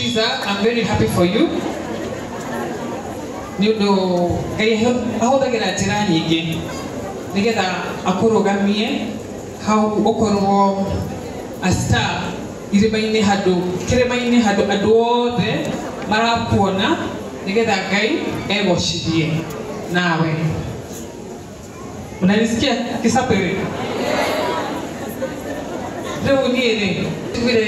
Triza, I'm very happy for you. Nĩ ũndũ Ngai ahũthagĩra njĩra nyingĩ nĩgetha akũrũgamie hau ũkorwo a star irĩma-inĩ handũ kĩrĩma-inĩ handũ andũ othe marakuona nĩgetha Ngai egocithie nawe. Unanisikia Kisapere? Rĩu niĩ rĩ tugire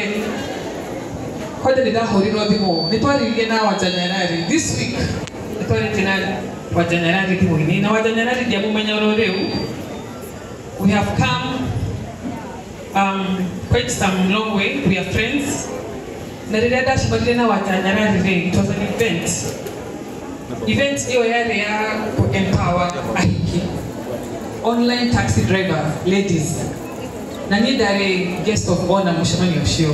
kwanja nĩ ndahũrirwo thimũ nĩ twaririe na Wanja this week nĩ twarĩtie na Wanja thimũ-inĩ na Wanja ndiamũmenya oro rĩu. We have come quite some long way. We are friends. Na rĩrĩa ndacemanirie na Wanja rĩ, it was an event. Event ĩyo yarĩ ya empower ahiki online taxi driver ladies, na niĩ ndarĩ guest of honor mũcemanio ũcio,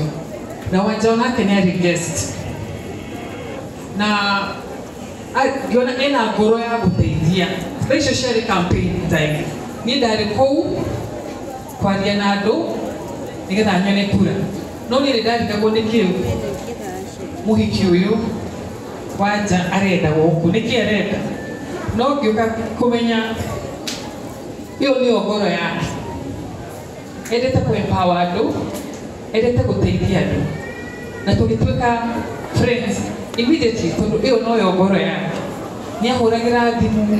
na Wanja onake nĩ arĩ guest, na ngĩona ena ngoro ya gũteithia. Thaa icio ciarĩ campaign time, niĩ ndarĩ kũu kwaria na andũ nĩgetha nyone kura, no niĩ nĩ ndarigagwo nĩkĩ mũhiki ũyũ Wanja arenda gũkũ, nĩkĩ arenda, no ngĩũka kũmenya ĩyo nĩyo ngoro yake. Endete kũ empower andũ, endete gũteithia andũ, na tũgĩtuĩka friends immediately tondũ ĩyo noyo ngoro yake. Nĩ ahũragĩra thimũ,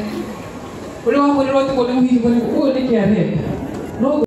ũrĩa wahũrĩrwo thimũ nĩ mũhiki ũyũ nĩkĩ arenda, no